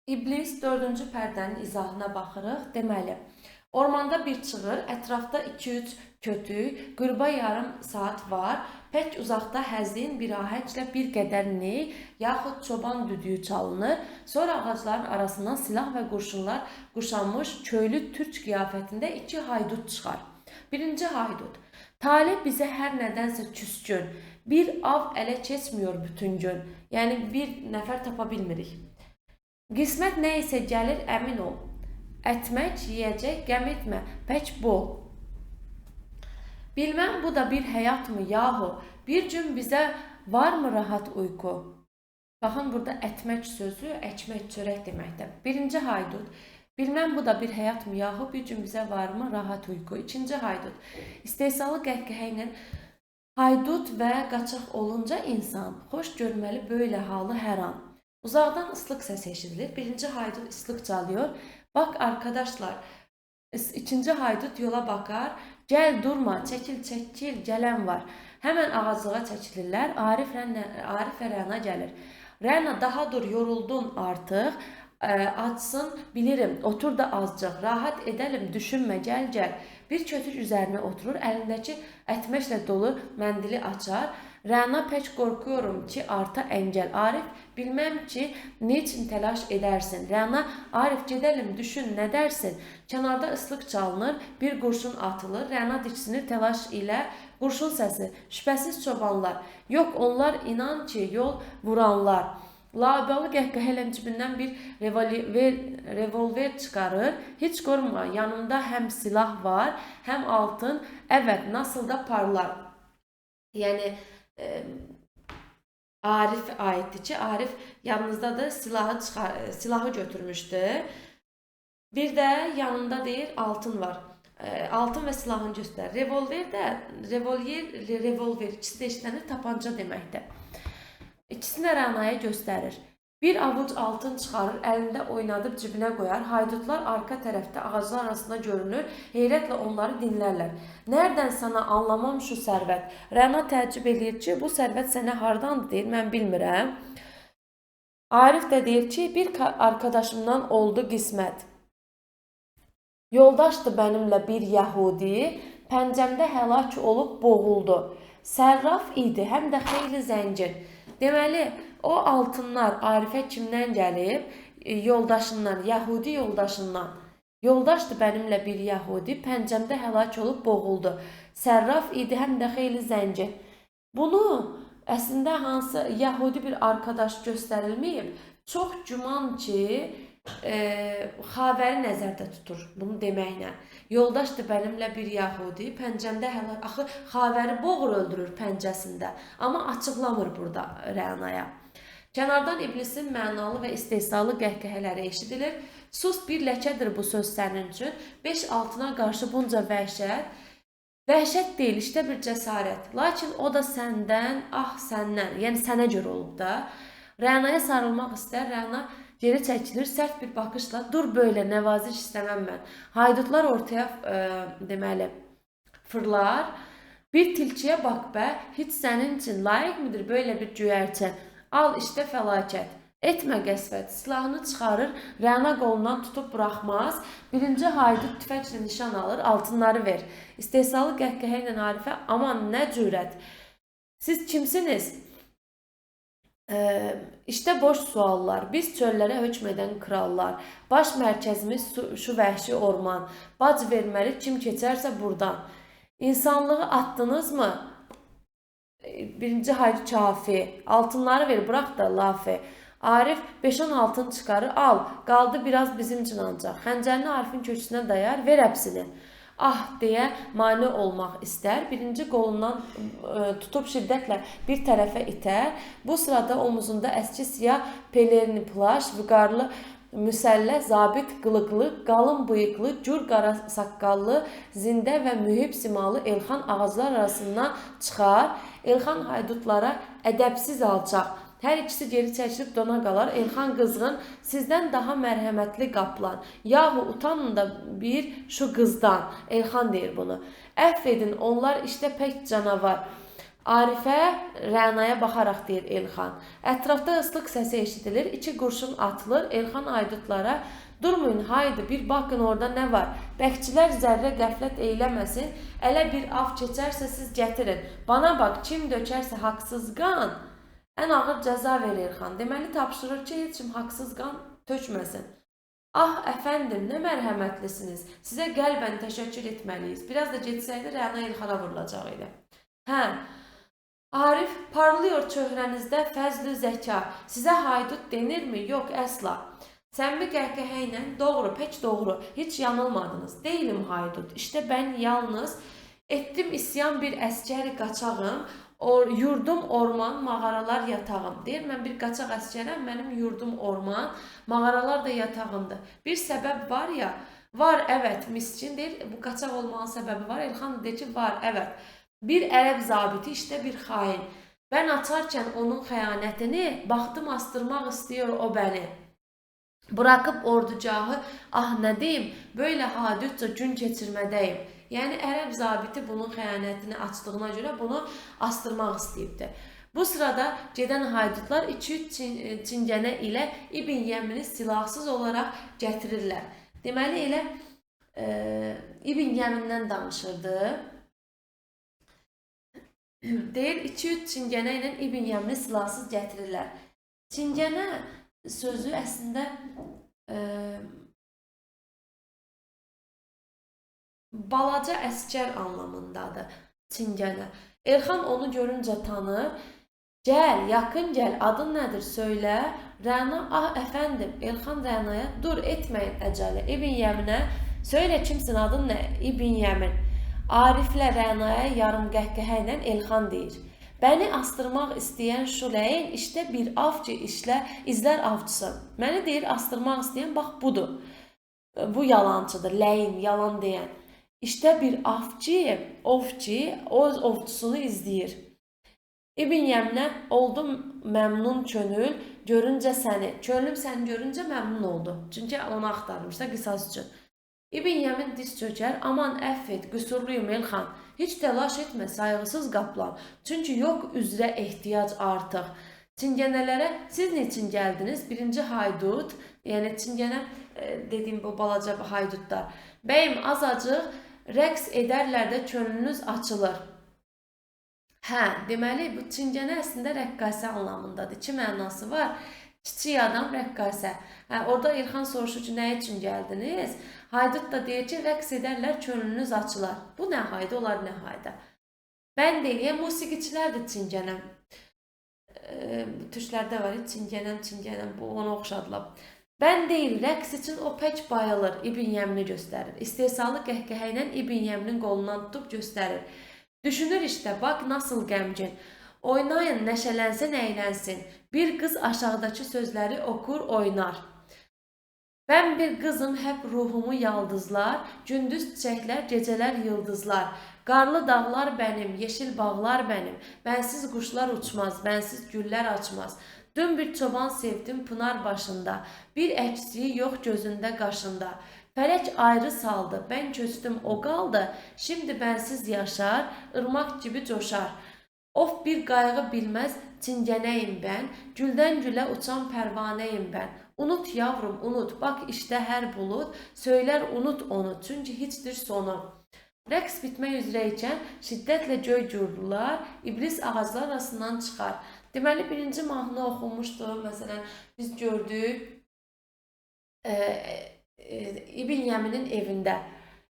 İblis 4-cü pərdənin izahına baxırıq. Deməli, ormanda bir çığır, ətrafda 2-3 kötük, qürba yarım saat var. Pək uzaqda həzin bir ahənglə bir qədər ney, yaxud çoban düdüyü çalınır. Sonra ağacların arasından silah və qurşunlar quşanmış köylü türk qiyafətində iki haydut çıxar. Birinci haydut: Talih bizə hər nədənsə küskün, bir av ələ keçmiyor bütün gün. Yəni bir nəfər tapa bilmirik. Qismət nə isə gəlir, əmin ol. Ətmək, yeyəcək, qəm etmə, pək bol. Bilməm bu da bir həyatmı yahu? Bir gün bizə varmı rahat uyku? Baxın, burada ətmək sözü əkmək, çörək deməkdir. Birinci haydut: Bilməm bu da bir həyatmı yahu? Bir gün bizə varmı rahat uyku? İkinci haydut istehzalı qəhqəhə ilə: Haydut və qaçaq olunca insan, xoş görməli belə halı hər an. Uzaqdan ıslıq səsi eşidilir. Birinci haydut ıslıq çalıyor. Bak arkadaşlar, ikinci haydut yola bakar. Gəl durma, çəkil, çəkil, gələn var. Həmən ağaclığa çəkilirlər. Arif, Arif və Rəna gəlir. Rəna, daha dur, yoruldun artıq. Açsın, bilirim, otur da azcıq, rahat edəlim, düşünmə, gəl, gəl. Bir kötük üzərinə oturur, əlindəki ətməklə dolu məndili açar. Rəna, pək qorxuyorum ki, arta əngəl. Arif, bilməm ki, niçin təlaş edərsin. Rəna, Arif, gedəlim, düşün, nə dərsin? Kənarda ıslıq çalınır, bir qurşun atılır. Rəna diksinir təlaş ilə. Qurşun səsi, şübhəsiz çobanlar. Yox, onlar inan ki, yol vuranlar. Labalı qəhqəhə ilə cibindən bir revolver çıxarır. Heç qorxma, yanımda həm silah var, həm altın. Evet, nasıl da parlar. Yəni, Arif aiddir ki, Arif yanınızdadır, silahı götürmüşdü. Bir də yanında deyir, altın var. Altın və silahını göstərir. Revolver də, revolver ikisi də işlənir, tapanca deməkdir. İkisini də Rənaya göstərir. Bir avuc altın çıxarır, əlində oynadıb cibinə qoyar. Haydutlar arka tərəfdə ağaclar arasında görünür, heyrətlə onları dinlərlər. Nerdən sana anlamam şu sərvət? Rəna təəccüb eləyir ki, bu sərvət sənə hardandır, deyir, mən bilmirəm. Arif də deyir ki, bir arkadaşımdan oldu qismət. Yoldaşdı mənimlə bir Yəhudi, pəncəmdə həlak olub boğuldu. Sərraf idi, həm də xeyli zəngin. Deməli, o altınlar Arifə kimdən gəlib? Yoldaşından, Yəhudi yoldaşından. Yoldaşdı mənimlə bir Yəhudi, pəncəmdə həlak olub boğuldu. Sərraf idi, həm də xeyli zəngin. Bunu əslində hansı Yəhudi bir arkadaş göstərilməyib. Çox güman ki, Xavəri nəzərdə tutur bunu deməklə. Yoldaşdı mənimlə bir Yəhudi, pəncəmdə həlak... Axı, Xavəri boğur öldürür pəncəsində. Amma açıqlamır burada Rənaya. Kənardan iblisin mənalı və istehzalı qəhqəhələri eşidilir. Sus, bir ləkədir bu söz sənin üçün. 5 altına qarşı bunca vəhşət. Vəhşət deyil, işte bir cəsarət. Lakin o da səndən, ah səndən, yəni sənə görə olub da. Rənaya sarılmaq istər, Rəna geri çəkilir, sərt bir baxışla, dur böyle, nəvaziş istəməm mən. Haydutlar ortaya, deməli, fırlar. Bir tilkiyə bax bə, heç sənin üçün layiq midir böyle bir göyərçən? Al, işte fəlakət. Etmə qəsvət. Silahını çıxarır, Rəna qolundan tutub buraxmaz. Birinci haydut tüfənglə nişan alır, altınları ver. İstehzalı qəhqəhə ilə Arifə, aman nə cürət. Siz kimsiniz? İşte boş suallar. Biz çöllərə hökm edən krallar. Baş mərkəzimiz şu vəhşi orman. Bac verməli kim keçərsə buradan. İnsanlığı atdınız mı? Birinci haydut kafi. Altınları ver, bırax da lafi. Arif 5-10 altın çıxarır. Al, qaldı biraz bizim üçün ancaq. Xəncərini Arifin köksünə dayar, ver həbsini. Ah deyə mane olmaq istər. Birinci qolundan tutub şiddətlə bir tərəfə itər. Bu sırada omuzunda əski siyah pelerini plaş, vüqarlı müsəlləh zabit qılıqlı, qalın bıyıqlı, gür qara saqqallı, zində və mühib simalı Elxan ağaclar arasından çıxar. Elxan haydutlara ədəbsiz alçaq. Hər ikisi geri çəkilib dona qalar. Elxan qızğın, sizdən daha mərhəmətli qaplan. Yahu utanın da bir şu qızdan. Elxan deyir bunu. Əfv edin, onlar işte pək canavar. Arifə Rənaya baxaraq deyir Elxan. Ətrafda ıslıq səsi eşidilir, 2 qurşun atılır. Elxan aydutlara, durmayın, haydi bir bakın orada nə var. Bəkçilər zərrə qəflət eyləməsin, ələ bir av keçərsə siz gətirin. Bana bax, kim dökərsə haqsız qan, ən ağır cəza verir Elxan. Deməli, tapşırır ki, heç kim haqsız qan tökməsin. Ah, əfəndim, nə mərhəmətlisiniz. Sizə qəlbən təşəkkür etməliyik. Biraz da getsəydi, Rəna Elxana vurulacaq idi. Hə, Arif, parlıyor çöhrənizdə fəzlü zəka. Sizə haydut denirmi? Yox, əsla. Səmmi qəhqəhə ilə, doğru, pək doğru, heç yanılmadınız. Deyilim haydut. İşte mən yalnız etdim isyan bir əskəri qaçağım. Yurdum orman, mağaralar yatağım. Deyir, mən bir qaçaq əskərəm, mənim yurdum orman, mağaralar da yatağımdır. Bir səbəb var ya, var, evet, miskin deyir, bu qaçaq olmağın səbəbi var. Elxan deyir ki, var, evet. Bir ərəb zabiti, işte bir xain. Mən açarkən onun xəyanətini, baxdım astırmaq istəyir o bəni. Bırakıb orducahı, ah nə deyim, böyle hadütcə gün keçirmədəyim. Yəni, ərəb zabiti bunun xəyanətini açdığına görə bunu astırmaq istəyibdir. Bu sırada gedən haydutlar 2-3 çingənə ilə İbn Yəmini silahsız olaraq gətirirlər. Deməli, elə İbn Yəmindən danışırdı. Deyir, 2-3 çingənə ilə İbn Yəmini silahsız gətirirlər. Çingənə sözü əslində balaca əskər anlamındadır çingənə. Elxan onu görüncə tanır. Gəl, yaxın gəl, adın nədir söylə. Rəna, ah əfəndim. Elxan Rənaya, dur etməyin əcələ. İbn Yəminə, söylə kimsin, adın nə? İbn Yəmin. Ariflə Rənaya yarım qəhqəhə ilə Elxan deyir. Bəni astırmaq istəyən şu ləyin, işte bir avcı izlər avcısı. Məni deyir, astırmaq istəyən bax budur. Bu yalancıdır, ləyin, yalan deyən. İşte bir avcı, ovçu, o ovçusunu izləyir. İbn Yəminə, oldum məmnun könül, görüncə səni. Könlüm səni görüncə məmnun oldu. Çünki onu axtarmış da qisas üçün. İbn Yəmin diz çökər, aman əff et, qüsurluyum Elxan. Heç təlaş etmə, sayğısız qaplan. Çünki yox üzrə ehtiyac artıq. Çingənələrə siz niçin gəldiniz? Birinci haydut, yəni çingənə dediyim bu balaca haydutlar. Bəyim, azacıq rəqs edərlər də könlünüz açılır. Hə, deməli, bu çingənə əslində rəqqasə anlamındadır. İki mənası var. Kiçik adam rəqqasə. Hə, orada İlxan soruşur ki, nə üçün gəldiniz? Haydut da deyir ki, rəqs edərlər, könlünüz açılar. Bu nə hayda, onlar nə hayda? Mən deyil, musiqiçilər də çingənə. Türklərdə var, çingənəm, çingənəm, bu ona oxşadılar. Mən deyil, rəqs üçün o pək bayılır, İbn Yəmini göstərir. İstehsalı qəhqəhə ilə İbn Yəminin qolundan tutub göstərir. Düşünür işte, bax nasıl qəmgin. Oynayın, nəşələnsin, əylənsin. Bir qız aşağıdakı sözləri oxur, oynar. Mən bir qızım, hep ruhumu yaldızlar, gündüz çiçəklər, gecələr yıldızlar. Qarlı dağlar bənim, yeşil bağlar bənim. Bənsiz quşlar uçmaz, bənsiz güllər açmaz. Dün bir çoban sevdim pınar başında, bir əksiyi yox gözündə qaşında. Fələk ayrı saldı, mən köçdüm, o qaldı. Şimdi bənsiz yaşar, ırmaq kimi coşar. Of bir qayğı bilməz, çingənəyim mən, güldən gülə uçan pərvanəyim mən. Unut yavrum, unut, bax işte hər bulud, söylər unut onu, çünki hiçdir sonu. Rəqs bitmək üzrə ikən şiddətlə göy gurdular, iblis ağaclar arasından çıxar. Deməli, birinci mahnı oxunmuşdu, məsələn, biz gördük İbn Yəminin evində.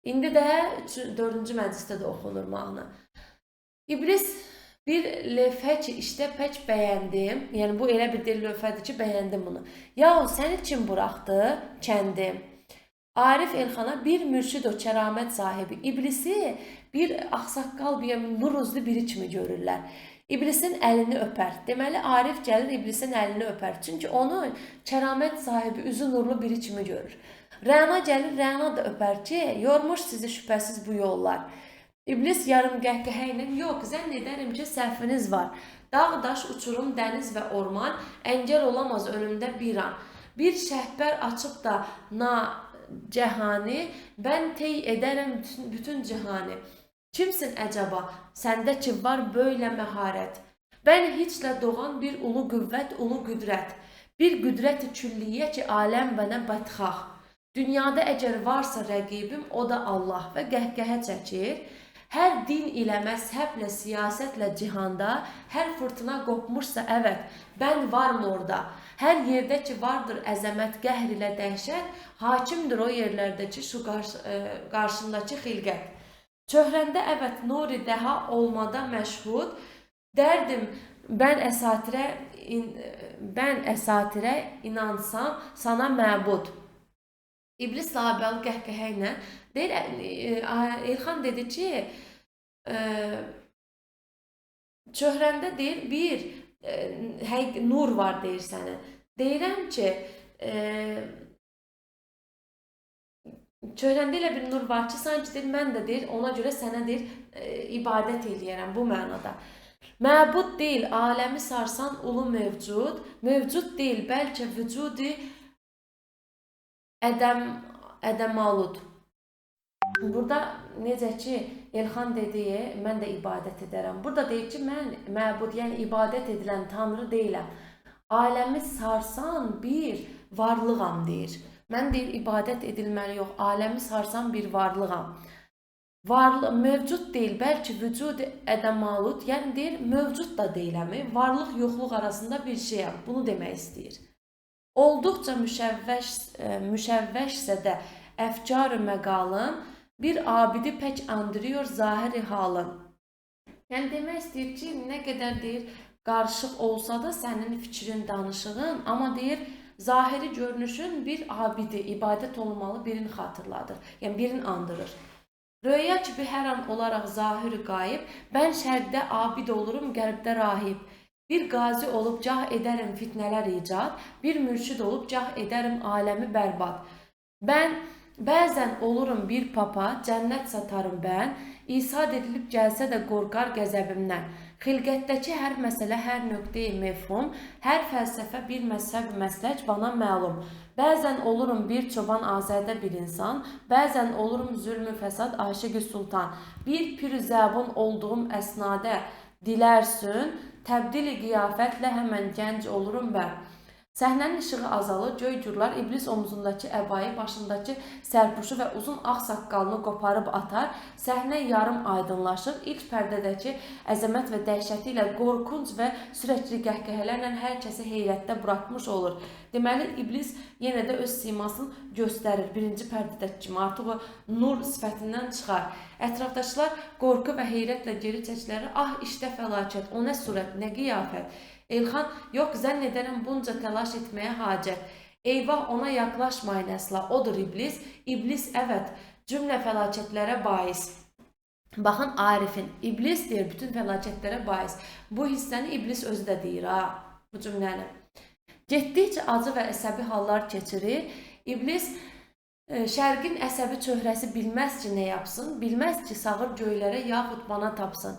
İndi də dördüncü məclisdə də oxunur mahnı. İblis bir lövhə ki, işte pək bəyəndim. Yəni, bu elə bir dil lövhədir ki, bəyəndim bunu. Yahu, səni kim buraxdı? Kəndim. Arif Elxana bir mürşid o kəramət sahibi. İblisi bir ağsaqqal, bir nuruzlu biri kimi görürlər. İblisin əlini öpər. Deməli, Arif gəlir iblisin əlini öpər. Çünki onu kəramət sahibi, üzü nurlu biri kimi görür. Rəna gəlir, Rəna da öpər ki, yormuş sizi şübhəsiz bu yollar. İblis yarım qəhqəhə ilə, yox, zənn edərəm ki, səhviniz var. Dağ, daş, uçurum, dəniz və orman, əngəl olamaz önümdə bir an. Bir şəhbər açıb da na cəhani, mən tey edərəm bütün cihani. Kimsin əcəba? Səndə ki var böylə məharət. Mən hiçlə doğan bir ulu qüvvət, ulu qüdrət. Bir qüdrət-i külliyyə ki aləm mənə bədxah. Dünyada əgər varsa rəqibim, o da Allah və qəhqəhə çəkir. Hər din ilə, məzhəblə, siyasətlə cihanda, hər fırtına qopmuşsa əvət, mən varım orada. Hər yerdə ki vardır əzəmət, qəhr ilə dəhşət, hakimdir o yerlərdəki şu qarşındakı xilqət. Çöhrəndə əvət nuri dəha olmada məşhud, dərdim mən əsatirə inansam sana məbud. İblis labəli qəhqəhə ilə deyir, Elxan dedi ki, çöhrəndə deyir, bir nur var deyir sənin. Deyirəm ki, çöhrəndə elə bir nur var ki, sanki deyir, mən də deyir, ona görə sənə deyir, ibadət eləyərəm bu mənada. Məbud deyil, aləmi sarsan ulu mövcud, mövcud deyil, bəlkə vücudi ədəmalud. Burada necə ki, Elxan dediyi, mən də ibadət edərəm. Burada deyir ki, mən məbud, yəni ibadət edilən tanrı deyiləm. Aləmi sarsan bir varlığam deyir. Mən deyir, ibadət edilməli yox, aləmi sarsan bir varlığam. Varlıq, mövcud deyil, bəlkə vücud ədəmalud, yəni deyir, mövcud da deyiləm, varlıq yoxluq arasında bir şeyəm, bunu demək istəyir. Olduqca müşəvvəşsə də əfkar-ı məqalın, bir abidi pək andırıyor zahiri halın. Yəni demək istəyir ki, nə qədər deyir, qarışıq olsa da sənin fikrin, danışığın, amma deyir, zahiri görünüşün bir abidi, ibadət olunmalı birini xatırladır, yəni birini andırır. Röya kimi hər an olaraq zahiri qayib, mən şərqdə abid olurum, qərbdə rahib. Bir qazi olub cah edərəm fitnələr icad, bir mürşid olub cah edərəm aləmi bərbad. Mən bəzən olurum bir papa, cənnət satarım mən, İsa dedilib gəlsə də qorqar qəzəbimdən. Xilqətdəki hər məsələ, hər nöqteyi mefhum, hər fəlsəfə bir məzhəb məslək bana məlum. Bəzən olurum bir çoban azədə bir insan, bəzən olurum zülmü fəsad aşiqi sultan. Bir pir zəbun olduğum əsnadə dilərsün, təbdili qiyafətlə həmən gənc olurum mən. Səhnənin işığı azalır, göy gürlar, iblis omzundakı əbayı, başındakı sərpuşu və uzun ağ saqqalını qoparıb atar. Səhnə yarım aydınlaşır. İlk pərdədəki əzəmət və dəhşəti ilə qorxunc və sürəkli qəhqəhələrlə hər kəsi heyrətdə buraxmış olur. Deməli, iblis yenə də öz simasını göstərir. Birinci pərdədəki kimi artıq o nur sifətindən çıxar. Ətrafdakılar qorxu və heyrətlə geri çəkilərək, ah, işdə fəlakət, o nə surət, nə qiyafət. Elxan, yox, zənn edərəm bunca təlaş etməyə hacət. Eyvah, ona yaxlaşmayın əsla, odur iblis. İblis, əvət, cümlə fəlakətlərə bais. Baxın, Arifin, iblis deyir, bütün fəlakətlərə bais. Bu hissəni iblis özü də deyir, ha, bu cümləni. Getdikcə acı və əsəbi hallar keçirir. İblis, şərqin əsəbi çöhrəsi bilməz ki, nə yapsın, bilməz ki, sağır göylərə yaxud bana tapsın.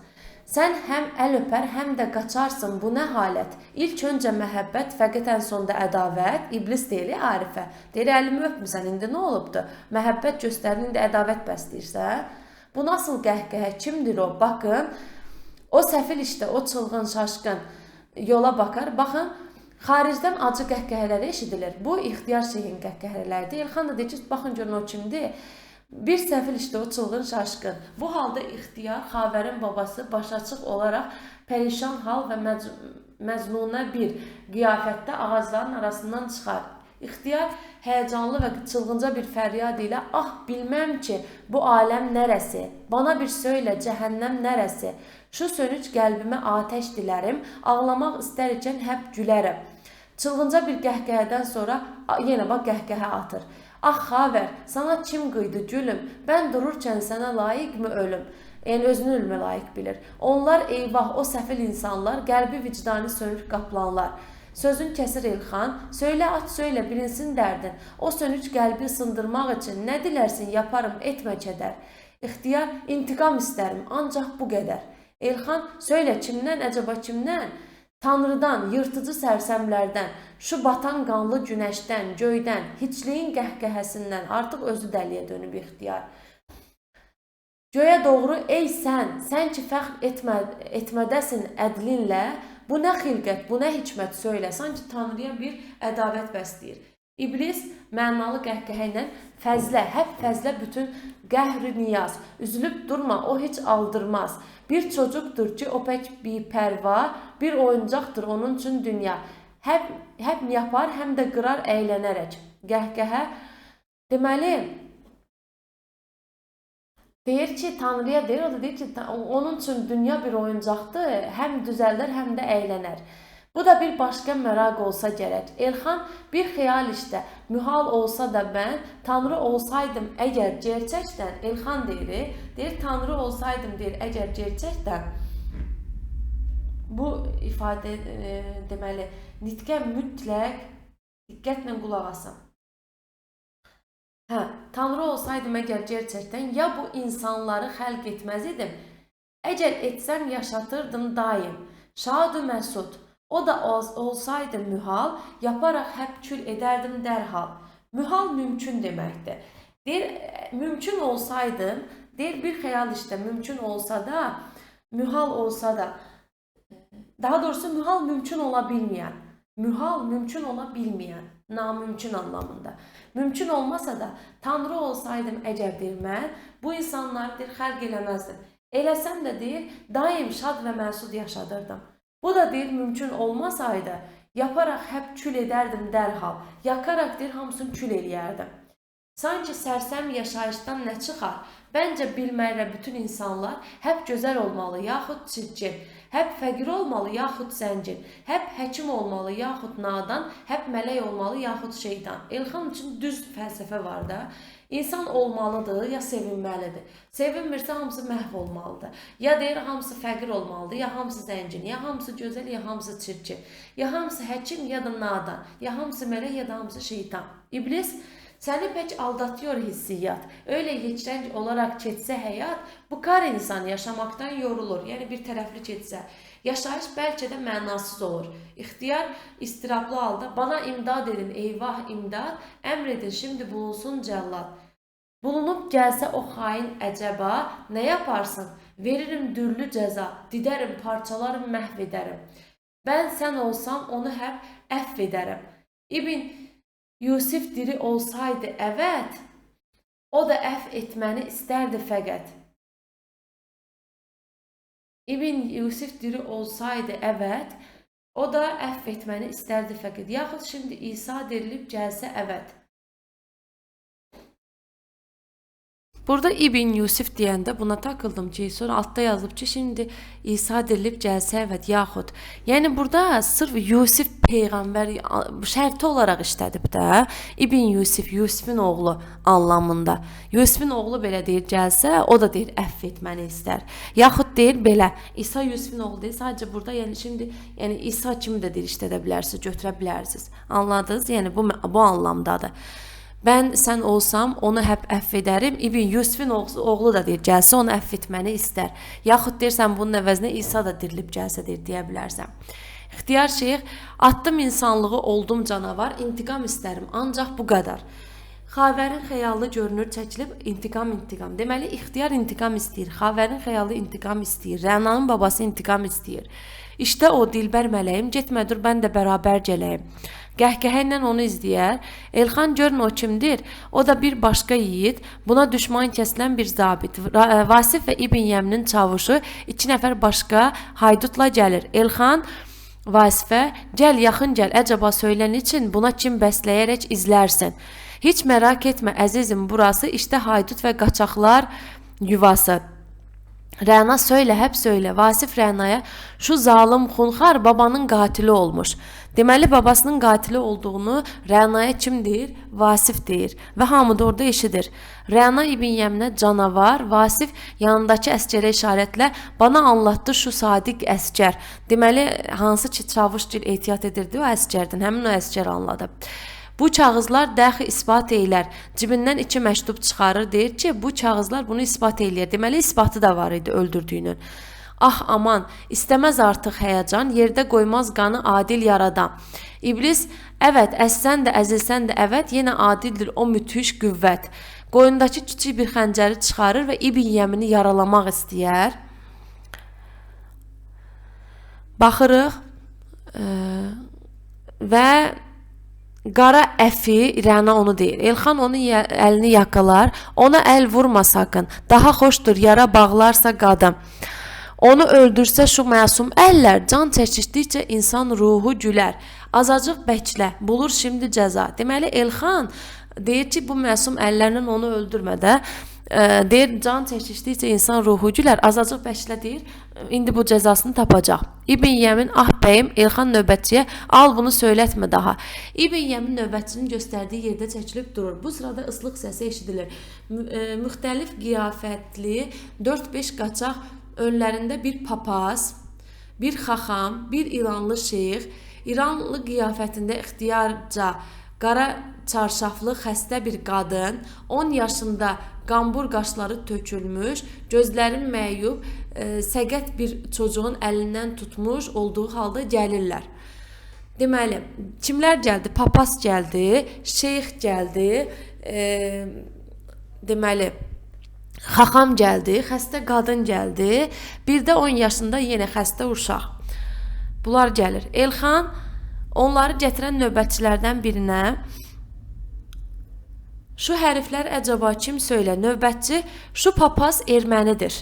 Sən həm əl öpər, həm də qaçarsın, bu nə halət? İlk öncə məhəbbət, fəqət ən sonda ədavət. İblis deyir Arifə, deyir, əlimi öpmüsən, indi nə olubdur? Məhəbbət göstərin, indi ədavət bəsləyirsən. Bu nasıl qəhqəhə, kimdir o? Baxın, o səfil işte, o çılğın, şaşqın yola baxar. Baxın, xaricdən acı qəhqəhələri eşidilir. Bu, ixtiyar şeyhin qəhqəhələridir. Elxan da deyir ki, baxın görün o kimdir? Bir səfil işte o çılğın şaşqın. Bu halda ixtiyar Xavərin babası başaçıq olaraq pərişan hal və məcnunə bir qiyafətdə ağacların arasından çıxar. İxtiyar həyəcanlı və çılğınca bir fəryad ilə ah bilməm ki bu aləm nərəsi, bana bir söylə cəhənnəm nərəsi, şu sönük qəlbimə atəş dilərim, ağlamaq istər ikən həp gülərəm. Çılğınca bir qəhqəhədən sonra yenə bax qəhqəhə atır. Ah Xavər, sana kim qıydı gülüm, mən dururkən sənə layiq mi ölüm? Yəni özünü ölümə layiq bilir. Onlar eyvah o səfil insanlar, qəlbi vicdani sönük qaplanlar. Sözün kəsir Elxan, söylə aç söylə bilinsin dərdin. O sönük qəlbi sındırmaq üçün nə dilərsin yaparım etmə kədər. İxtiyar intiqam istərim ancaq bu qədər. Elxan söylə kimdən əcəba kimdən? Tanrıdan, yırtıcı sərsəmlərdən, şu batan qanlı günəşdən, göydən, hiçliyin qəhqəhəsindən artıq özü dəliyə dönüb ixtiyar. Göyə doğru ey sən, sən ki fəxr etmədəsin ədlinlə, bu nə xilqət, bu nə hikmət söylə. Sanki Tanrıya bir ədavət bəsləyir. İblis mənalı qəhqəhə ilə fəzlə, həp fəzlə bütün qəhr-ü niyaz. Üzülüb durma, o heç aldırmaz. Bir çocukdur ki, o pək bipərva, bir oyuncaqdır onun üçün dünya. Həm yapar, həm də qırar əylənərək. Qəhqəhə. Deməli, deyir ki, Tanrıya deyir, o da deyir ki, onun üçün dünya bir oyuncaqdır, həm düzəldər, həm də əylənər. Bu da bir başqa məraq olsa gərək. Elxan bir xəyal işdə, mühal olsa da mən, Tanrı olsaydım əgər gerçəkdən, Elxan deyir, deyir, Tanrı olsaydım, deyir, əgər gerçəkdən, bu ifadə, deməli, nitqə mütləq diqqətlə qulaq asın. Hə, Tanrı olsaydım əgər gerçəkdən, ya bu insanları xəlq etməz idim, əgər etsəm yaşatırdım daim. Şad-ı məsud, o da olsaydı mühal, yaparaq həp kül edərdim dərhal. Mühal mümkün deməkdir. Deyir, mümkün olsaydım, deyir, bir xəyal işdə mümkün olsa da, mühal olsa da, daha doğrusu mühal mümkün ola bilməyən, mühal mümkün ola bilməyən, namümkün anlamında. Mümkün olmasa da, Tanrı olsaydım əgər deyir mən, bu insanları deyir, xəlq eləməzdim. Eləsəm də deyir, daim şad və məsud yaşadırdım. Bu da deyir, mümkün olmasaydı, yaparaq həp kül edərdim dərhal, yakaraq deyir, hamısını kül eləyərdim. Sanki sərsəm yaşayışdan nə çıxar? Bəncə bilməklə bütün insanlar həp gözəl olmalı, yaxud çirkin, həp fəqir olmalı, yaxud zəngin, həp həkim olmalı, yaxud nadan, həp mələk olmalı, yaxud şeytan. Elxan üçün düz fəlsəfə var da. İnsan olmalıdır, ya sevinməlidir. Sevinmirsə hamısı məhv olmalıdır. Ya deyir hamısı fəqir olmalıdır, ya hamısı zəngin, ya hamısı gözəl, ya hamısı çirkin, ya hamısı həkim, ya da nadan, ya hamısı mələk, ya da hamısı şeytan. İblis səni pək aldatıyor hissiyyat. Öyle yeçrəng olaraq keçsə həyat, bu kar insan yaşamaqdan yorulur. Yəni bir tərəfli keçsə. Yaşayış bəlkə də mənasız olur. İxtiyar istirablı halda bana imdad edin, eyvah imdad, əmr edin şimdi bulunsun cəllad. Bulunub gəlsə o xain əcəba, nə yaparsın? Veririm dürlü cəza, didərim, parçalarım, məhv edərəm. Mən sən olsam onu həp əfv edərəm. İbn Yusif diri olsaydı əvət, o da əfv etməni istərdi fəqət. İbn Yusif diri olsaydı əvət, o da əfv etməni istərdi fəqət. Yaxud şimdi İsa dirilib gəlsə əvət. Burada İbn Yusif deyəndə buna takıldım ki, sonra altda yazılıb ki, şimdi İsa dirilib gəlsə əvət, yaxud. Yəni burada sırf Yusif peyğəmbər şərti olaraq işlədib də, İbn Yusif, Yusifin oğlu anlamında. Yusifin oğlu belə deyir, gəlsə, o da deyir, əfv etməni istər. Yaxud deyir belə, İsa Yusifin oğlu deyir, sadəcə burada yəni şimdi yəni İsa kimi də deyir, işlədə bilərsiniz, götürə bilərsiniz. Anladınız? Yəni bu anlamdadır. Mən sən olsam onu həp əfv edərim. İbn Yusifin oğlu da deyir, gəlsə onu əfv etməni istər. Yaxud deyirsən bunun əvəzinə İsa da dirilib gəlsə deyir, deyə bilərsən. İxtiyar şeyx, attım insanlığı oldum canavar, intiqam istərim, ancaq bu qədər. Xavərin xəyalı görünür, çəkilib intiqam, intiqam. Deməli, İxtiyar intiqam istəyir, Xavərin xəyalı intiqam istəyir, Rənanın babası intiqam istəyir. İşte o dilbər mələyim, getmə dur, mən də bərabər gələyim. Qəhqəhə ilə onu izləyər. Elxan görün o kimdir? O da bir başqa yiğit, buna düşman kəsilən bir zabit. Vasif və İbn Yəmnin çavuşu 2 nəfər başqa haydutla gəlir. Elxan Vasifə, gəl yaxın gəl, əcəba söylən üçün buna kim bəsləyərək izlərsin. Heç merak etmə əzizim, burası işte haydut və qaçaqlar yuvası. Rəna söylə, həp söylə. Vasif Rənaya, şu zalım xunxar babanın qatili olmuş. Deməli, babasının qatili olduğunu Rənaya kim deyir? Vasif deyir və hamı da orada eşidir. Rəna İbn Yəminə canavar, Vasif yanındakı əsgərə işarətlə bana anlattı şu sadiq əsgər. Deməli, hansı ki çavuşgil ehtiyat edirdi o əsgərdən, həmin o əsgər anladı. Bu kağızlar dəxi isbat eylər. Cibindən 2 məktub çıxarır, deyir ki, bu kağızlar bunu isbat eləyir. Deməli, isbatı da var idi öldürdüyünün. Ah aman, istəməz artıq həyəcan, yerdə qoymaz qanı adil yaradan. İblis, əvət, əzsən də, əzilsən də əvət, yenə adildir o müthiş qüvvət. Qoyundakı kiçik bir xəncəri çıxarır və İbn Yəmini yaralamaq istəyər. Baxırıq və qara əfi Rəna onu deyir. Elxan onun əlini yakalar. Ona əl vurma sakın. Daha xoşdur yara bağlarsa qadın. Onu öldürsə şu məsum əllər, can çəkişdikcə insan ruhu gülər. Azacıq bəklə, bulur şimdi cəza. Deməli, Elxan deyir ki, bu məsum əllərlə onu öldürmə də. Deyir, can çəkişdikcə insan ruhu gülər, azacıq bəklə deyir, indi bu cəzasını tapacaq. İbn Yəmin, ah bəyim, Elxan növbətçiyə, al bunu söylətmə daha. İbn Yəmin növbətçinin göstərdiyi yerdə çəkilib durur. Bu sırada ıslıq səsi eşidilir. Müxtəlif qiyafətli 4-5 qaçaq önlərində bir papaz, bir xaxam, bir İranlı şeyx, İranlı qiyafətində ixtiyarca qara çarşaflı xəstə bir qadın, 10 yaşında qambur qaşları tökülmüş, gözləri məyub, səqət bir çocuğun əlindən tutmuş olduğu halda gəlirlər. Deməli, kimlər gəldi? Papaz gəldi, şeyx gəldi, deməli, xaxam gəldi, xəstə qadın gəldi, bir də 10 yaşında yenə xəstə uşaq. Bunlar gəlir. Elxan onları gətirən növbətçilərdən birinə şu hərflər əcaba kim söylə? Növbətçi, şu papaz ermənidir.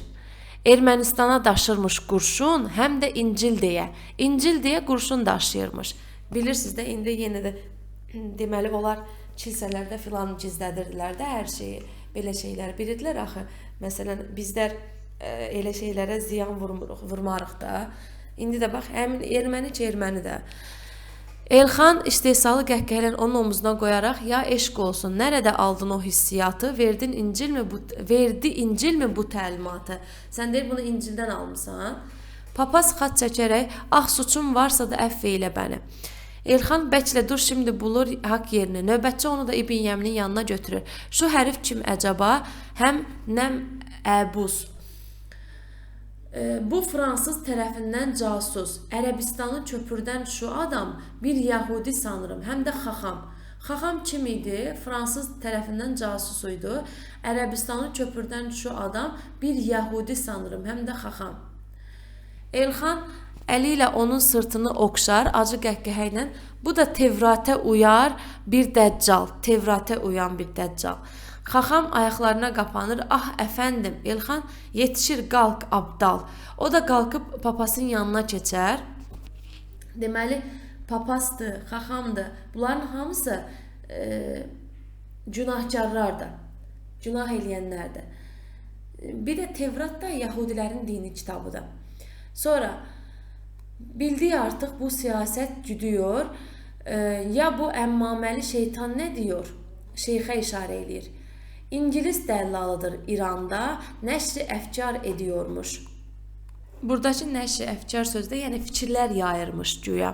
Ermənistana daşırmış qurşun, həm də İncil deyə. İncil deyə qurşun daşıyırmış. Bilirsiniz də, indi yenə də deməli onlar kilsələrdə filan gizlədirdilər də hər şeyi. Belə şeylər bilirdilər axı. Məsələn, bizlər elə şeylərə ziyan vurmarıq da. İndi də bax, həmin erməni ki, erməni də. Elxan istehsalı qəhqəhə ilə onun omuzuna qoyaraq, ya eşq olsun, nərədə aldın o hissiyatı, verdin İncil mi bu, verdi İncil mi bu təlimatı? Sən deyir, bunu İncildən almısan. Papaz xat çəkərək, ah suçum varsa da əfv eylə bəni. Elxan bəklə dur, şimdi bulur haqq yerini. Növbətçi onu da İbn Yəminin yanına götürür. Şu hərif kim əcaba? Həm nəm əbuz. Bu fransız tərəfindən casus. Ərəbistanı köpürdən şu adam bir Yahudi sanırım, həm də xaxam. Xaxam kim idi? Fransız tərəfindən casus idi. Ərəbistanı köpürdən şu adam bir Yahudi sanırım, həm də xaxam. Elxan əli ilə onun sırtını oxşar, acı qəhqəhə ilə. Bu da Tevratə uyar bir dəccal, Tevratə uyan bir dəccal. Xaxam ayaqlarına qapanır, ah əfəndim, Elxan yetişir, qalq abdal. O da qalxıb papasın yanına keçər. Deməli, papasdır, xaxamdır. Bunların hamısı günahkarlardır, günah eləyənlərdir. Bir də Tevrat da Yahudilərin dini kitabıdır. Sonra bildik artıq bu siyasət güdüyor. Ya bu əmmaməli şeytan nə diyor? Şeyxə işarə eləyir. İngilis dəllalıdır İranda, nəşri əfkar ediyormuş. Buradakı nəşri əfkar sözdə, yəni fikirlər yayırmış güya.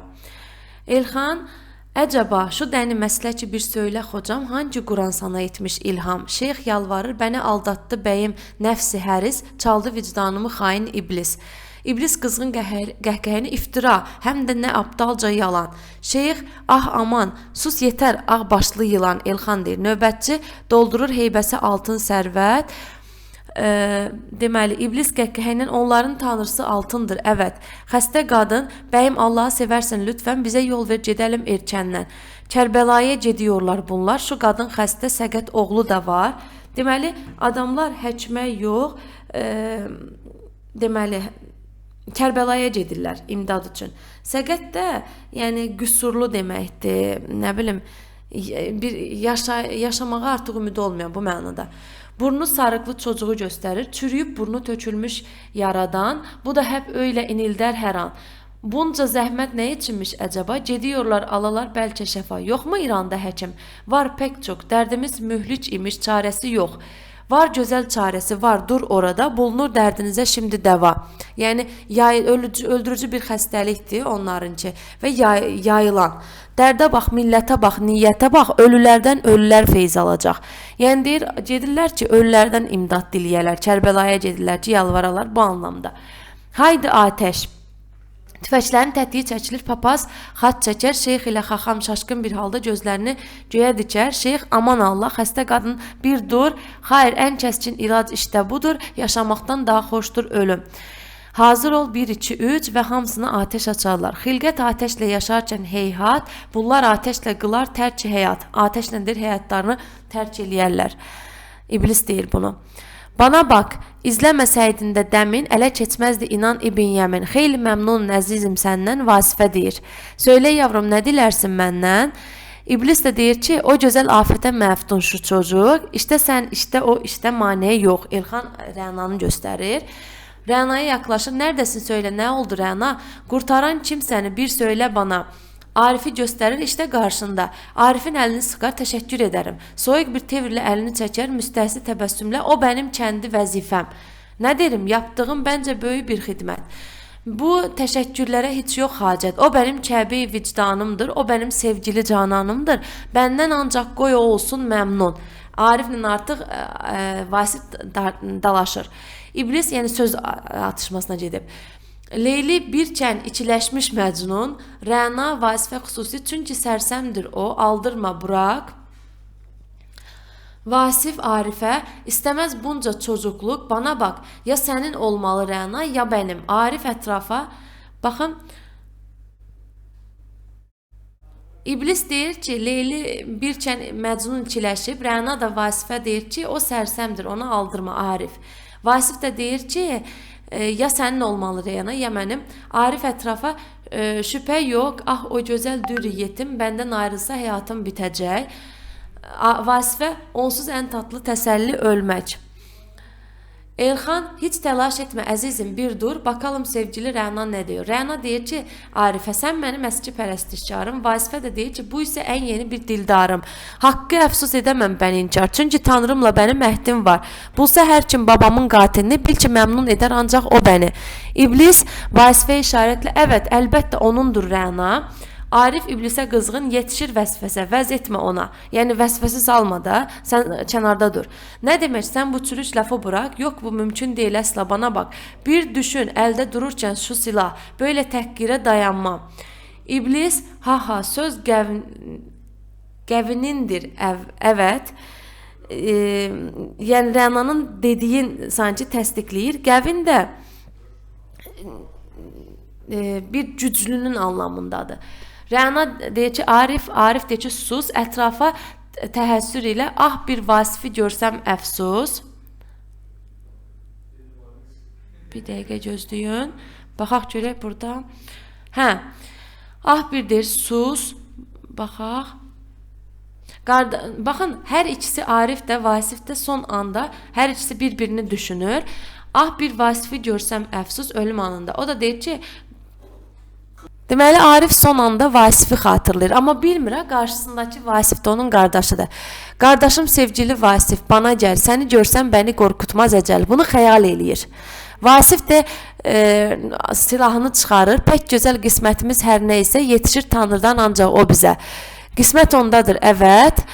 Elxan, əcaba şu dəni məsləki bir söylə xocam, hangi Quran sana etmiş ilham? Şeyx yalvarır, bəni aldatdı bəyim nəfsi həris, çaldı vicdanımı xain iblis. İblis qızğın qəhqəhəni iftira, həm də nə aptalca yalan. Şeyx, ah aman, sus yetər, ağ başlı yılan, Elxan deyir. Növbətçi doldurur heybəsi altın sərvət. Deməli, iblis qəhqəhə ilə onların tanrısı altındır, əvət. Xəstə qadın, bəyim Allahı sevərsən lütfən, bizə yol ver, gedəlim erkəndən. Kərbəlaya gediyorlar bunlar, şu qadın xəstə, səqət oğlu da var. Deməli, adamlar həkimə yox, deməli, Kərbəlaya gedirlər imdad üçün. Səqət də, yəni qüsurlu deməkdir, nə bilim, bir yaşamağa artıq ümidi olmayan bu mənada. Burnu sarıqlı çocuğu göstərir, çürüyüb burnu tökülmüş yaradan, bu da hep öyle inildər hər an. Bunca zəhmət nə üçünmüş əcaba? Gediyorlar alalar bəlkə şəfa. Yoxmu İranda həkim? Var pək çox, dərdimiz mühlik imiş, çarəsi yox. Var gözəl çarəsi var, dur orada, bulunur dərdinizə şimdi dəva. Yəni, öldürücü bir xəstəlikdir onlarınki və yayılan. Dərdə bax, millətə bax, niyyətə bax, ölülərdən ölülər feyz alacaq. Yəni, deyir, gedirlər ki, ölülərdən imdad diləyərlər, Kərbəlaya gedirlər ki, yalvaralar bu anlamda. Haydi atəş, Tüfəklərin tətiyi çəkilir, papaz xaç çəkər, şeyx ilə xaxam şaşqın bir halda gözlərini göyə dikər. Şeyx, aman Allah, xəstə qadın bir dur, xayır, ən kəskin ilac işte budur, yaşamaqdan daha xoşdur ölüm. Hazır ol 1, 2, 3 və hamısına atəş açarlar. Xilqət atəşlə yaşarkən heyhat, bunlar atəşlə qılar tərk həyat. Atəşlə deyir, həyatlarını tərk eləyərlər. İblis deyir bunu. Bana bak, izləməsəydin də dəmin, ələ keçməzdi inan İbn Yəmin. Xeyli məmnun əzizim səndən, Vasifə deyir. Söylə yavrum, nə dilərsin məndən? İblis də deyir ki, o gözəl afətə məftun şu çocuk. İşte sən, işte o, işte maneə yox. Elxan Rənanı göstərir. Rənaya yaxlaşır. Nərdəsin söylə, nə oldu Rəna? Qurtaran kim səni, bir söylə bana. Arifi göstərir, işte qarşında. Arifin əlini sıxar, təşəkkür edərəm. Soyuq bir tevirlə əlini çəkər, müstəhsi təbəssümlə, o mənim kəndi vəzifəm. Nə derim, yapdığım bəncə böyük bir xidmət. Bu təşəkkürlərə heç yox hacət. O mənim Kəbə-i vicdanımdır, o mənim sevgili cananımdır. Bəndən ancaq qoy o olsun məmnun. Ariflə artıq Vasif dalaşır. İblis, yəni söz atışmasına gedib. Leyli bir çən ikiləşmiş Məcnun, Rəna Vasifə xüsusi, çünki sərsəmdir o, aldırma, bırak. Vasif Arifə, istəməz bunca çocuqluq, bana bak, ya sənin olmalı Rəna, ya mənim. Arif ətrafa, baxın, İblis deyir ki, Leyli bir çən Məcnun ikiləşib, Rəna da Vasifə deyir ki, o sərsəmdir, ona aldırma Arif. Vasif də deyir ki, ya sənin olmalı Rəyana, ya mənim. Arif ətrafa, şübhə yox, ah o gözəl dürr yetim, bəndən ayrılsa həyatım bitəcək. Vasifə, onsuz ən tatlı təsəlli ölmək. Elxan, heç təlaş etmə əzizim, bir dur, bakalım sevgili Rəna nə deyir. Rəna deyir ki, Arifə, sən mənim əski pərəstişkarım. Vasifə də deyir ki, bu isə ən yeni bir dildarım. Haqqı əfsus edəməm mən inkar, çünki Tanrımla mənim əhdim var. Bulsa hər kim babamın qatilini, bil ki, məmnun edər ancaq o bəni. İblis Vasifə işarətlə, evet, əlbəttə onundur Rəna. Arif iblisə qızğın yetişir vəsvəsə, vəz etmə ona. Yəni vəsvəsə salma da, sən kənarda dur. Nə demək, sən bu çürük lafı bırak, yox bu mümkün deyil əsla, bana bax. Bir düşün, əldə dururkən şu silah, belə təhqirə dayanmam. İblis, ha ha, söz qəvinindir, evet. Yəni Rənanın dediyin sanki təsdiqləyir. Qəvin də bir güclünün anlamındadır. Rəna deyir ki, Arif, Arif deyir ki, sus, ətrafa təhəssür ilə, ah bir Vasifi görsəm əfsus. Bir dəqiqə gözləyin. Baxaq görək burada. Hə, ah bir deyir, sus, baxaq. Baxın, hər ikisi Arif də, Vasif də son anda hər ikisi bir-birini düşünür. Ah bir Vasifi görsəm əfsus ölüm anında. O da deyir ki, deməli Arif son anda Vasifi xatırlayır. Amma bilmir, qarşısındakı Vasif də onun qardaşıdır. Qardaşım sevgili Vasif, bana gəl, səni görsəm bəni qorxutmaz əcəl. Bunu xəyal eləyir. Vasif də silahını çıxarır. Pək gözəl qismətimiz hər nə isə yetişir Tanrıdan ancaq o bizə. Qismət ondadır, evet.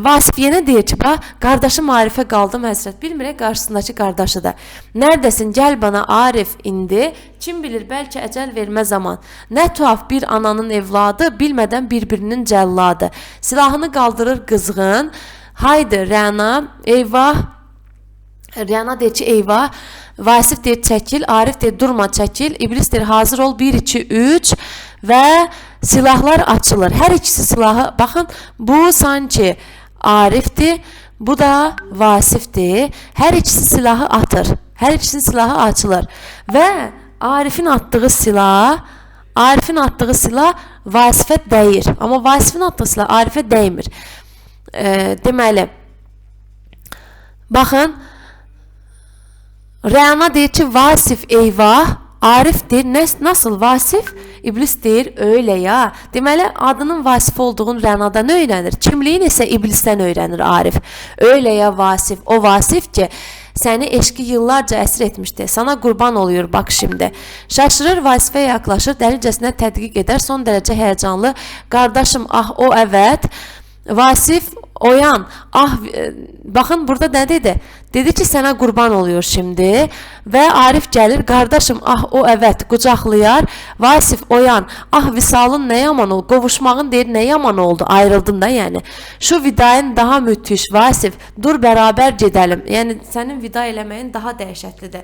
Vasif yenə deyir ki, bax, qardaşım Arifə qaldım həsrət. Bilmir, qarşısındakı qardaşı da. Nərdəsin, gəl bana Arif indi. Kim bilir, bəlkə əcəl vermə zaman. Nə tuhaf bir ananın evladı, bilmədən bir-birinin cəlladı. Silahını qaldırır qızğın. Haydi Rəna, eyvah. Rəna deyir ki, eyvah. Vasif deyir, çəkil. Arif deyir, durma, çəkil. İblis deyir, hazır ol, 1, 2, 3 və silahlar açılır. Hər ikisi silahı, baxın, bu sanki Arifdir, bu da Vasifdir. Hər ikisi silahı atır. Hər ikisinin silahı açılır. Və Arifin atdığı silah, Arifin atdığı silah Vasifə dəyir. Amma Vasifin atdığı silah Arifə dəymir. Deməli, baxın, Rəna deyir ki, Vasif eyvah, Arif deyir, nasıl Vasif? İblis deyir, öyle ya. Deməli, adının Vasif olduğunu Rənadan öyrənir. Kimliyin isə İblisdən öyrənir Arif. Öyle ya Vasif, o Vasif ki, səni eşqi yıllarca əsir etmişdi. Sana qurban oluyor bak şimdi. Şaşırır, Vasifə yaxlaşır, dəlicəsinə tədqiq edər, son dərəcə həyəcanlı. Qardaşım, ah o evet. Vasif Oyan, ah, baxın burada nə dedi? Dedi ki, sənə qurban oluyor şimdi. Və Arif gəlir, qardaşım, ah, o əvət, qucaqlayar. Vasif, oyan, ah, visalın nə yaman oldu, qovuşmağın deyir, nə yaman oldu, ayrıldın da yəni. Şu vidayın daha müthiş, Vasif, dur bərabər gedəlim. Yəni, sənin vida eləməyin daha dəhşətlidir.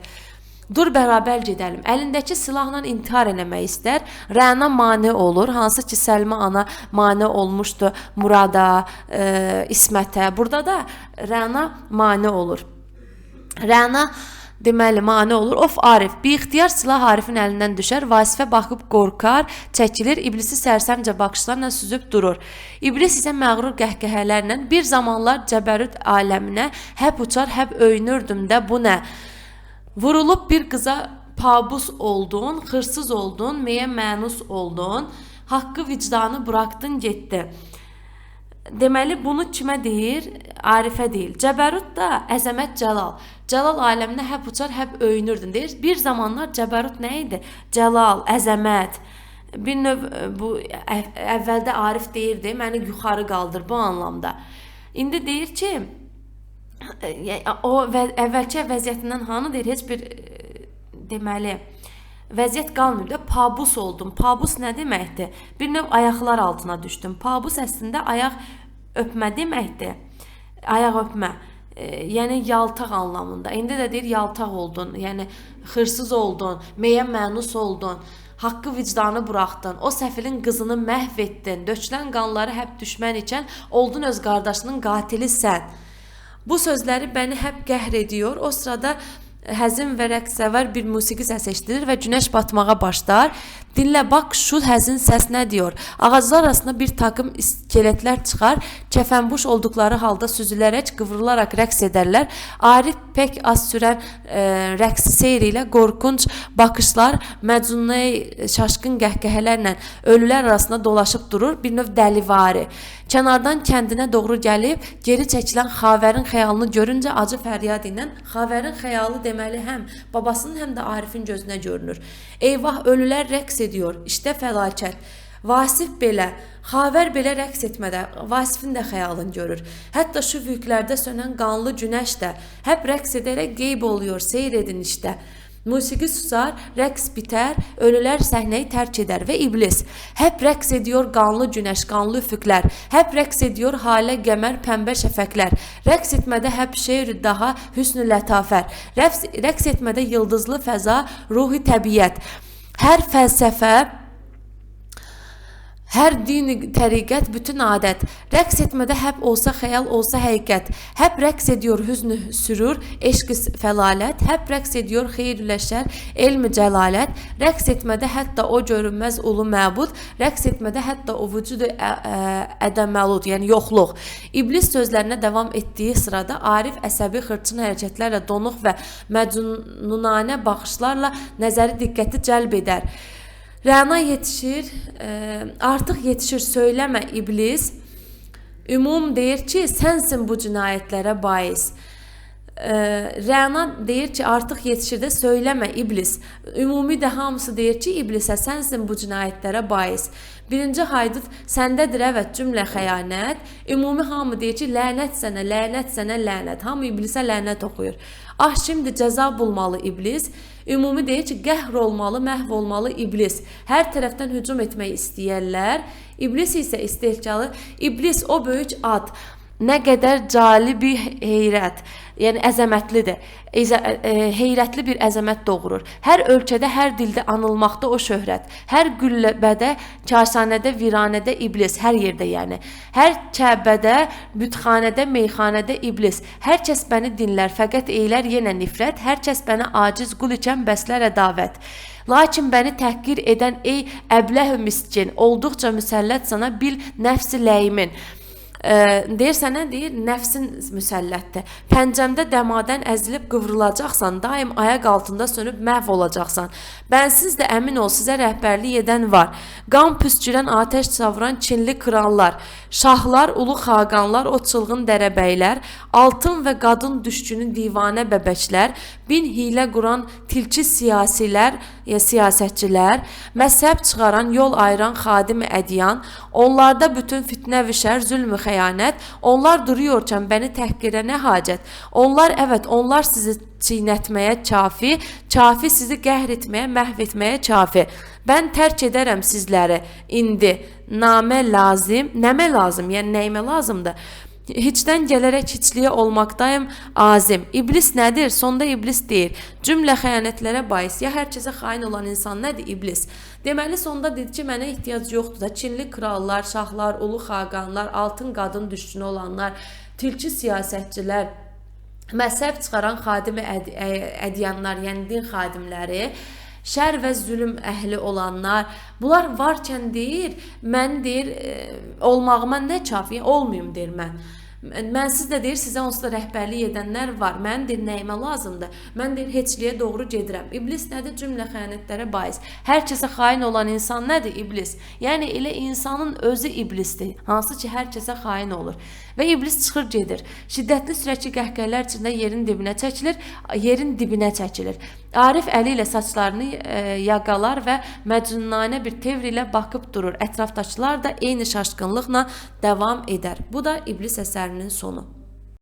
Dur bərabər gedəlim. Əlindəki silahla intihar eləmək istər. Rəna mane olur. Hansı ki Səlma ana mane olmuşdu Murada, İsmətə. Burada da Rəna mane olur. Rəna deməli mane olur. Of Arif, bir ixtiyar silah Arifin əlindən düşər. Vasifə baxıb qorxar, çəkilir, İblisi sərsəmcə baxışlarla süzüb durur. İblis isə məğrur qəhqəhələrlə bir zamanlar cəbərüt aləminə həp uçar, həp öyünürdüm də bu nə? Vurulub bir qıza pabus oldun, xırsız oldun, meyə mənus oldun, haqqı vicdanı bıraxdın, getdi. Deməli, bunu kimə deyir? Arifə deyil. Cəbərut da əzəmət cəlal. Cəlal aləminə həp uçar, həp öyünürdün. Deyir, bir zamanlar cəbərut nə idi? Cəlal, əzəmət. Bir növ bu əvvəldə Arif deyirdi, məni yuxarı qaldır bu anlamda. İndi deyir ki, o əvvəlki vəziyyətindən hanı deyir, heç bir deməli vəziyyət qalmayıb da, pabus oldum. Pabus nə deməkdir? Bir növ ayaqlar altına düşdüm. Pabus əslində ayaq öpmə deməkdir. Ayaq öpmə. Yəni yaltaq anlamında. İndi də deyir yaltaq oldun, yəni xırsız oldun, meyə mənus oldun, haqqı vicdanı buraxdın, o səfilin qızını məhv etdin, dökülən qanları həp düşmən ikən oldun öz qardaşının qatili sən. Bu sözləri bəni həp qəhr ediyor. O sırada həzin və rəqsəvər bir musiqi səsi eşidilir və günəş batmağa başlar. Dinlə bax şu həzin səs nə diyor? Ağaclar arasında bir takım iskeletlər çıxar, kəfənbuş olduqları halda süzülərək, qıvrılaraq rəqs edərlər. Arif pək az sürən rəqsi seyr ilə qorxunc baxışlar, məcnunay şaşqın qəhqəhələrlə ölülər arasında dolaşıb durur, bir növ dəlivari. Kənardan kəndinə doğru gəlib, geri çəkilən Xavərin xəyalını görüncə acı fəryad ilə, Xavərin xəyalı deməli həm babasının, həm də Arifin gözünə görünür. Eyvah, ölülər rəqs ediyor, işte fəlakət. Vasif belə, Xavər belə rəqs etmədə Vasifin də xəyalını görür. Hətta şu vüklərdə sönən qanlı günəş də həp rəqs edərək qeyb oluyor, seyr edin işte. Musiqi susar, rəqs bitər, ölülər səhnəyi tərk edər və iblis həp rəqs ediyor qanlı günəş, qanlı üfüqlər, həp rəqs ediyor halə qəmər, pəmbə şəfəqlər, rəqs etmədə həp şeir daha hüsnü lətafər, rəqs etmədə yıldızlı fəza, ruhi təbiət, hər fəlsəfə, hər dini təriqət, bütün adət. Rəqs etmədə həp olsa xəyal, olsa həqiqət. Həp rəqs ediyor hüznü sürur, eşq-i fəlalət. Həp rəqs ediyor xeyr-lə şər, elm-i cəlalət. Rəqs etmədə hətta o görünməz ulu məbud. Rəqs etmədə hətta o vücud-u ədəməlud, yəni yoxluq. İblis sözlərinə davam etdiyi sırada Arif əsəbi xırçın hərəkətlərlə donuq və məcnunanə baxışlarla nəzəri diqqəti cəlb edər. Rəna yetişir, artıq yetişir, söyləmə iblis. Ümum deyir ki, sənsin bu cinayətlərə bais. Rəna deyir ki, artıq yetişir də, söyləmə iblis. Ümumi də hamısı deyir ki, iblisə sənsin bu cinayətlərə bais. Birinci haydut səndədir əvət cümlə xəyanət. Ümumi hamı deyir ki, lənət sənə, lənət sənə, lənət. Hamı iblisə lənət oxuyur. Ah, şimdi cəza bulmalı iblis. Ümumi deyir ki, qəhr olmalı, məhv olmalı iblis. Hər tərəfdən hücum etmək istəyərlər. İblis isə istehkalı. İblis o böyük ad. Nə qədər cali bir heyrət, yəni əzəmətlidir. Heyrətli bir əzəmət doğurur. Hər ölkədə, hər dildə anılmaqda o şöhrət. Hər gülləbədə, kaşanədə, viranədə iblis, hər yerdə yəni. Hər Kəbədə, bütxanədə, meyxanədə iblis. Hər kəs məni dinlər, fəqət eylər yenə nifrət. Hər kəs mənə aciz qul ikən bəslər ədavət. Lakin məni təhqir edən ey əbləhü miskin, olduqca müsəllət sana bil nəfsi ləyimin. Deyir sənə, deyir, nəfsin müsəllətdir. Pəncəmdə dəmadən əzilib qıvrılacaqsan, daim ayaq altında sönüb məhv olacaqsan. Bənsiz də əmin ol, sizə rəhbərlik edən var. Qan püskürən, atəş savuran Çinli krallar. Şahlar, ulu xaqanlar, o çılğın dərəbəylər, altın və qadın düşkünü divanə bəbəklər, bin hiylə quran tilki siyasilər, ya siyasətçilər, məzhəb çıxaran, yol ayıran xadim ədyan, onlarda bütün fitnə və şər, zülm-ü xəyanət, onlar duruyorkən bəni təhqirə nə hacət? Onlar, evet, onlar sizi çiynətməyə kafi, kafi sizi qəhr etməyə, məhv etməyə kafi. Mən tərk edərəm sizləri indi. Namə lazım, nəmə lazım, yəni nəyimə lazımdır? Hiçdən gələrək hiçliyə olmaqdayım azim. İblis nədir? Sonda iblis deyir. Cümlə xəyanətlərə bais. Ya hər kəsə xain olan insan nədir? İblis. Deməli sonda dedi ki, mənə ehtiyac yoxdur da. Çinli krallar, şahlar, ulu xaqanlar, altın qadın düşkünü olanlar, tilki siyasətçilər, məzhəb çıxaran xadim ədyanlar, yəni din xadimləri, şər və zülüm əhli olanlar, bunlar varkən deyir, mən deyir, olmağıma nə kafi, olmayım deyir mən. Mənsiz də deyir, sizə onsuz da rəhbərlik edənlər var. Mən deyir, nəyimə lazımdır? Mən deyir, heçliyə doğru gedirəm. İblis nədir? Cümlə xəyanətlərə bais. Hər kəsə xain olan insan nədir? İblis. Yəni elə insanın özü iblisdir. Hansı ki, hər kəsə xain olur. Və iblis çıxır gedir. Şiddətli sürətli qəhqəhələr içində yerin dibinə çəkilir, yerin dibinə çəkilir. Arif əli ilə saçlarını yaqalar və məcnunanə bir tevr ilə baxıb durur. Ətrafdakılar da eyni şaşqınlıqla davam edər. Bu da İblis əsərinin sonu.